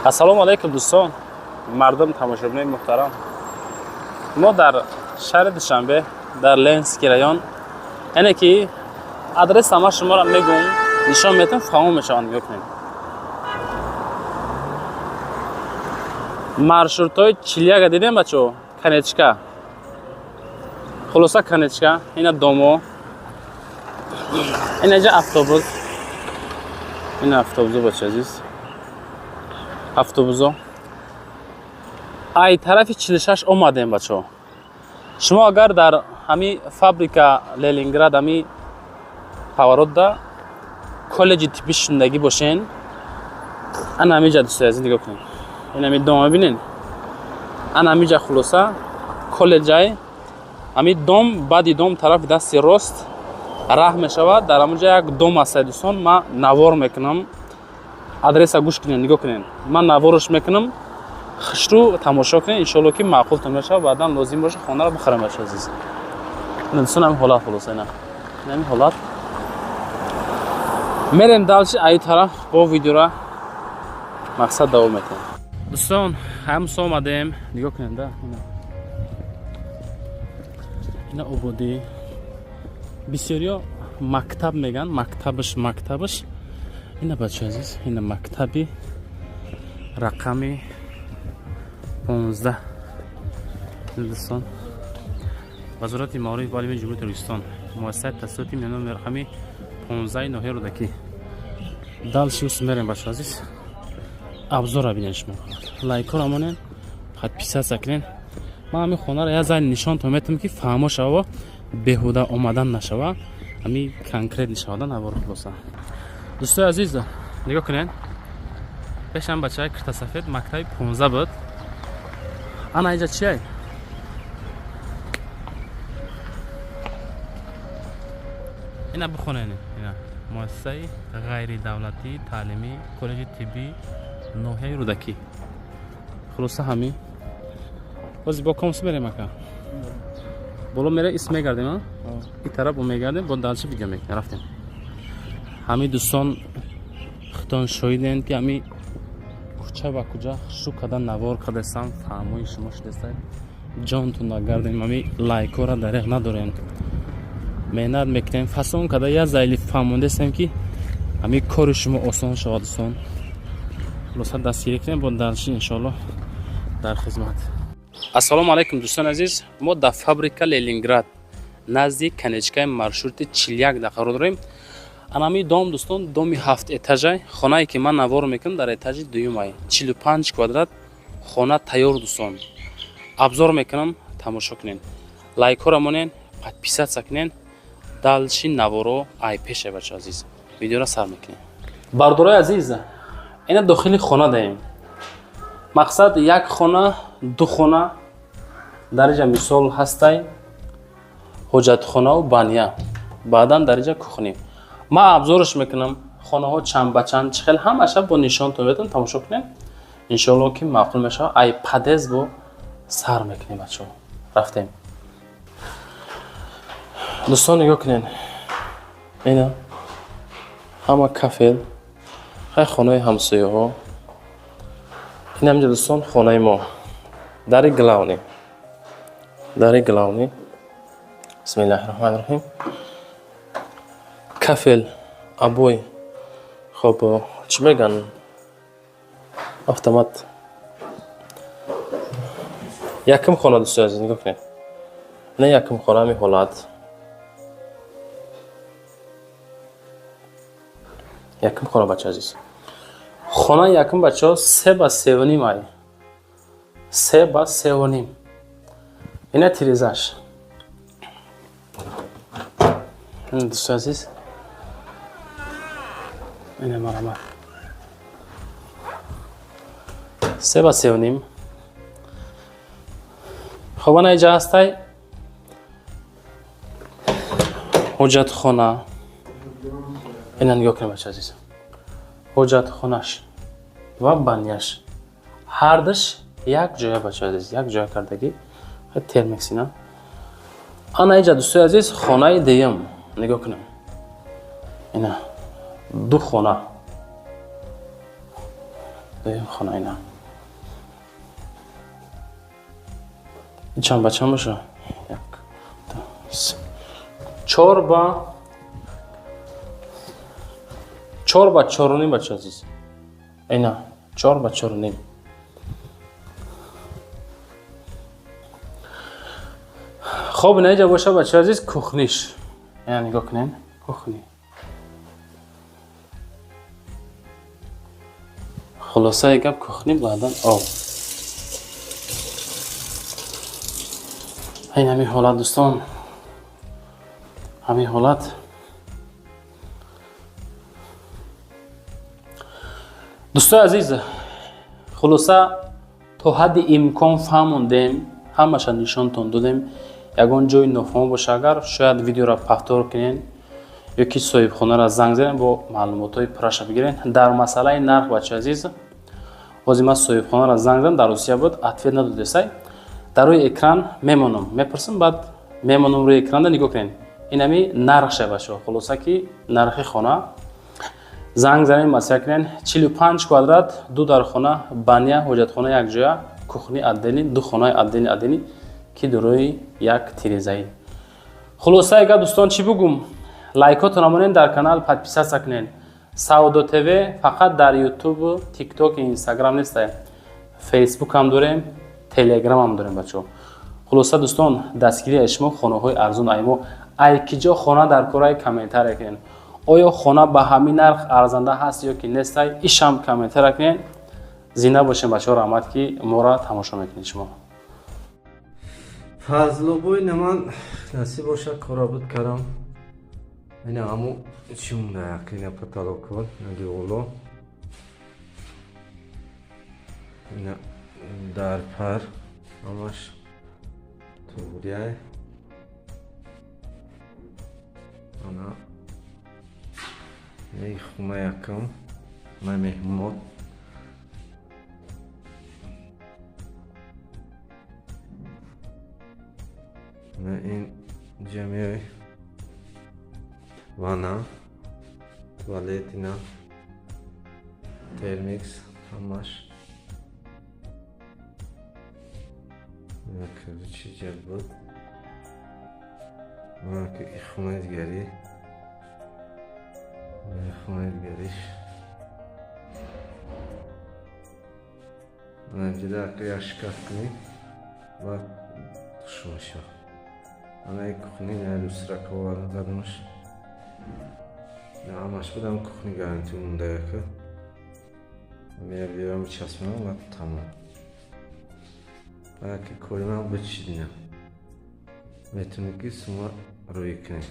Ассалому алайкум, дӯстон, мардум, тамошобинои муҳтарам. Мо дар шаҳри Душанбе, дар Ленинский район, яъне ки адреса ман шуморо мегӯм, нишон метам, фаҳмо мешаванд. Нигоҳ кунед, маршрутҳои 41-а дидем, бачаҳо, конечка, хулоса, конечка. Ина домо, инаҷа автобус, ина автобусо, бача азиз, автобусо. Ай тарафи 46 омадем, бачаҳо. Шумо агар дар ҳами фабрика Ленинград, ҳами поворотда коллеҷи тиббӣ шундагӣ бошен, ана ҳамиҷа, дӯстои азиз, нигоҳ кунед, ин ҳами дома бинед, ана ҳамиҷа, хулоса, коллеҷай. Ҳами дом, баъди дом тарафи дасти рост раҳ мешавад, дар ҳамонҷа як дом аст. Дӯстон, ман навор мекунам, адреса гӯш кунед, нигоҳ кунед, ман наворош мекунам, хушрӯ тамошо кунед, иншоалло ки маъқултон мешавад, баъдан лозим боша, хонаро бихарем, бача азиз. Дӯстон, ҳамин ҳолат, хулоса, ина ҳамин ҳолат. Мерем дальше, аю тараф бо видеора мақсад давом метиҳем. Дӯстон, ҳамса омадем, нигоҳ кунед да, ина ободӣ. Бисёриё мактаб меган, мактабаш, мактабаш ина, бача азиз, ина мактаби рақами 15. Дӯстон, Вазорати маориф ва илми Ҷумҳурии Тоҷикистон, муассисаи таҳсилоти миёна рақами 15-и ноҳияи Рӯдакӣ. Дальше ус мерем, бача азиз, обзора бинед, шумо лайкҳоро монед, подписаться кунед. Ман ҳамин хонаро як зайн нишонтон метавам, ки фаҳмо шава, беҳуда омадан нашава, ҳами конкрет шавада навор. Хулоса, дӯстои азиз, нигоҳ кунед, пешам бачаи киртасафед мактаби 15 буд. Ана иҷа чиай? Ина бихонед, ина муассисаи ғайридавлатии таълимӣ, коллеҷи тиббӣ ноҳияи Рӯдакӣ. Хулоса, ҳамин. Бози бо комс мерем, ака, боло мере, ис мегардем, а и тараф бо мегардем, бо дальше видео мекунем. Рафтем. Ҳамин, дӯстон, худтон шоҳиден, ки ҳами кӯча ба кӯча шу када навор кардастам, фаҳмои шумо шудастад. Ҷонтон нагардем, ҳами лайкҳоро дареғ надорем, меҳнат мекунем, фасон када як зайли фаҳмондастем, ки ҳами кори шумо осон шавад. Дӯстон, хулоса, дастгирӣ кунем, бо дальше иншоалло дар хизмат. Ассалому алайкум, дӯстони азиз. Мо дар фабрика Ленинград, назди конечкаи маршрути 41 да қарор дорем. Анами дом, дӯстон, доми ҳафт этажай. Хонае ки ман навор мекунам, дар этажи дуюмай, 45 квадрат хона тайёр. Дӯстон, обзор мекунам, тамошо кунед, лайкҳоро монед, подписаться кунед, дальше наворо ай пеше. Бача азиз, видеоро сар мекунем. Бардорои азиз, ина дохили хона даем. Мақсад як хона, ду хона дар иҷа, мисол, ҳастай ҳоҷатхонаву баня, баъдан дар иҷа кухня. Ман обзорш мекунам, хонаҳо чанд ба чанд, чӣ хел, ҳамаша бо нишонтон метавон, тамошо кунем, иншоалло ки маъқул мешавад. Ай подъезд бо сар мекунем, бачаҳо. Рафтем. Дӯстон, нигоҳ кунед, ина ҳама кафел, хай, хонаи ҳамсояҳо. Ин ҳамҷа, дӯстон, хонаи мо, дари главный, дари главный. Бисмиллаҳи раҳмани раҳим. Кафел, обои, хоб, чӣ меган, автомат. Якум хона, дӯстои азиз, нигоҳ кунед, ина якум хона, ҳамин ҳолат. Якум хона, бача азиз, хонаи якум, бачаҳо, 3 ба 3,5 ай, 3 ба 3,5. Ина тирезаш, дӯстои азиз, ина марҳамат, 3 ба 3,5. Хоб, ана иҷа ҳастай ҳоҷатхона. Ина нигоҳ кунед, бача азиз, ҳоҷатхонаш ва баняш ҳардаш як ҷоя, бача азиз, як ҷоя кардагӣ, термексина. Ана иҷа, дӯстои азиз, хонаи дуюм, нигоҳ кунем, ина ду хона. Дуюм хона ина. Ин чанд ба чанд боша? 1, 2, 3, 4 ба 4 ба 4.5 бача азиз. Ина 4 ба 4.5. Хоб ина иҷа боша бача азиз кухниш. Ина нигоҳ кунед, кухни. Хулосаи гап кухни баъдан об. Ин ҳамин ҳолат дӯстон. Ҳамин ҳолат. Дӯстои азиз, хулоса то ҳадди имкон фаҳмондем, ҳамаша нишонтон додем. Ягон ҷои нофаҳмо боша агар, шояд видеоро повтор кунен ё ки соҳибхонаро занг занен бо маълумотҳои пурраша бигирен. Дар масъалаи нарх бачаи азиз, ҳозир ман соҳибхонаро занг задам, дар Русия буд, ответ надодесай. Дар рӯи экран мемонам, мепурсам, баъд мемонам рӯи экранда нигоҳ кунед. Ин ҳами нархша бачаҳо, хулоса ки нархи хона. Занг занен, маслиҳат кунен. 45 квадрат, 2 дархона, баня, ҳоҷатхона якҷоя, кухни отдельный, 2 хонаи отдельный отдельный ки дорои як тирезаӣ. Хулосаи гап дӯстон чӣ бугум? Лайкотон монен дар канал, подписаться кунен. Савдо ТВ фақат дар YouTube, TikTok, Instagram нестай. Facebook ҳам дорем, Telegram ҳам дорем бачаҳо. Хулоса дӯстон, дастгирии шумо хонаҳои арзон аймо. Ай киҷо хона дар кораи комментария кунен. Оё хона ба ҳамин нарх арзанда ҳаст ё ки нестай? Ишам комментария кунен. Зинда бошем бачаҳо, раҳмат ки моро тамошо мекунед шумо. Фазлобой наман насиб боша кора буд кардам. Ина ҳаму чӣ монда яқина потолокҳо, ина деворҳо. Ина дар пар ҳамаш туғрияй. Ана ин хона якам, ман меҳмонот. Ин ҷамъи ванна, туалет, ина термикс ҳамаш. Чӣ ҷа буд? Хонаи дигарӣ, хонаи дигариш. Ҷида як шкаф кунӣ баъд хуш мешавад. Ана ин кухни, ина люстрака овардам задамаш. Ҳамаш будам кухни гарантӣ монда яка. Мея мечаспонам ва тамом. Яке кори ман бичидинам. Метавонӣ ки сума рӯй кунӣ.